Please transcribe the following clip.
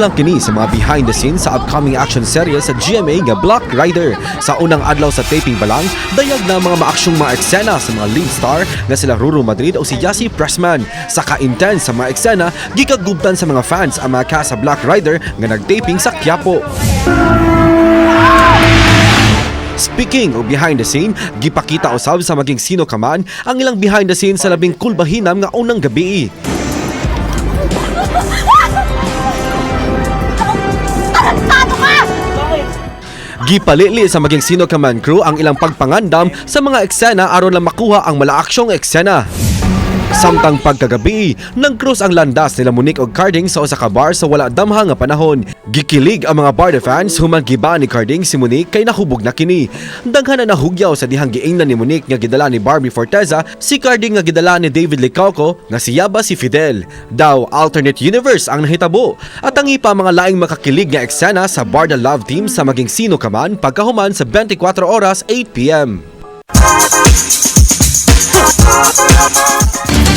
lang kini sa mga behind the scenes sa upcoming action series sa GMA nga Black Rider. Sa unang adlaw sa taping pa lang, dayag na mga maaksyong mga eksena sa mga lead star nga sila Ruru Madrid o si Yassi Pressman. Sa ka-intense sa mga eksena, gikagubtan sa mga fans ang mga cast sa Black Rider nga nagtaping sa Quiapo. Speaking of behind the scene, gipakita usab sa maging sino ka man ang ilang behind the scene sa labing kulbahinam nga unang gabi. Gipalili sa maging sino ka man crew ang ilang pagpangandam sa mga eksena aron lang makuha ang malaaksyong eksena. Samtang pagkagabi, nagkrus ang landas nila Monique og Carding sa usa ka bar sa wala damha nga panahon. Gikilig ang mga Barda fans human giba ni Carding si Monique kay nahubog na kini. Daghan na nahugyaw sa dihang giingnan ni Monique nga gidala ni Barbie Forteza si Carding nga gidala ni David Licauco nga siya ba si Fidel. Daw alternate universe ang nahitabo at ang ipa mga laing makakilig nga eksena sa Barda Love Team sa maging sino ka man pagkahuman sa 24 oras 8 p.m.